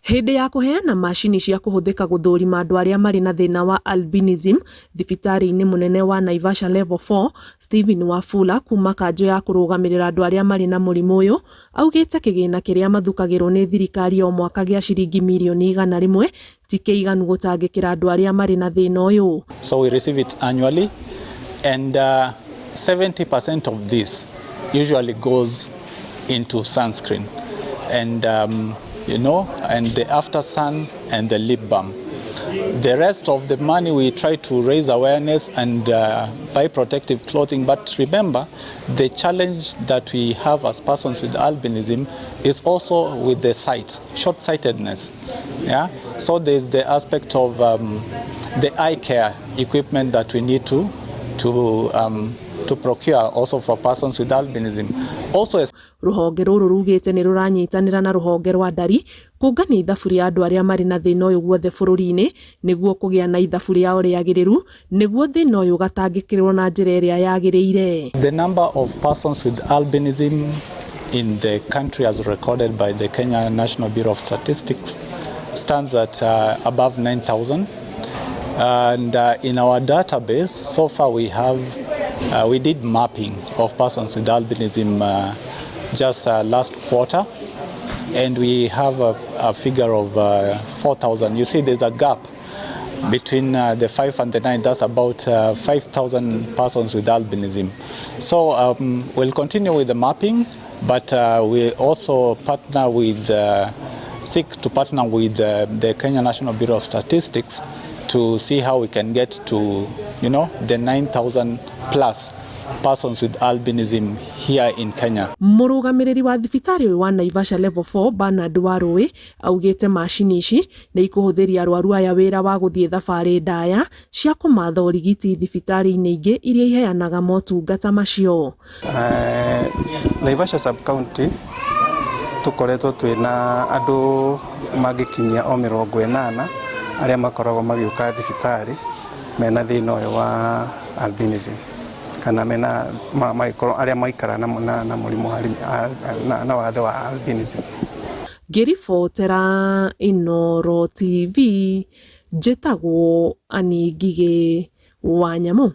Hĩndĩ ya kũheana macini cia kũhũthĩka gũthũrima andũ arĩa marĩ na thĩna wa albinism thibitarĩ-inĩ mũnene wa Naivasha Level 4, Stephen Wafula kuma kanjũ ya kũrũgamĩrĩra andũ arĩa marĩ na mũrimũ ũyũ augĩte kĩgĩna kĩrĩa mathukagĩrwo nĩ thirikari o mwaka gĩa ciringi mirioni 100 ti kĩiganu gũtangĩkĩra andũ arĩa marĩ na thĩna ũyũ. So we receive it annually and 70% of this usually goes into sunscreen and and the after sun and the lip balm. The rest of the money we try to raise awareness and buy protective clothing. But remember, the challenge that we have as persons with albinism is also with the sight, short-sightedness. Yeah. So there's the aspect of the eye care equipment that we need to procure also for persons with albinism. Also, Rũhonge rũrũ rugĩte nĩ rũranyitanĩra na rũhonge rwa ndari kũngania ithabu rĩa andũ arĩa marĩ na thĩna ũyũ guothe bũrũri-inĩ nĩguo kũgĩa na ithabu rĩao rĩagĩrĩru nĩguo thĩna ũyũ ũgatangĩkĩrwo na njĩra ĩrĩa yagĩrĩire. The number of persons with albinism in the country as recorded by the Kenya National Bureau of Statistics stands at above 9,000. And in our database, so far we did mapping of persons with albinism just last quarter, and we have a figure of 4,000. You see, there's a gap between the 5 and the 9. That's about 5,000 persons with albinism. So we'll continue with the mapping, but we also seek to partner with the Kenya National Bureau of Statistics to see how we can get to the 9,000 plus persons with albinism here in Kenya. Mũrũgamĩrĩri wa thibitarĩ ũyũ wa Naivasha Level 4 Bernard Warũĩ augĩte macini ici nĩ ikũhũthĩria arwaru aya wĩra wa gũthiĩ thabarĩ ndaya cia kũmatha ũrigiti thibitarĩ-inĩ ingĩ iria iheanaga motungata macio. Naivasha sub county tukoretwo twina andu mangĩkinyia o 80 arĩa makoragwo magĩũka thibitarĩ mena thĩna ũyũ wa albinism kana mena magĩkorwo arĩa maikara na mũrimũ na wathe wa albinism. Ngĩribotera Inooro TV, njĩtagwo Annie Ngigĩ wa Nyamũ.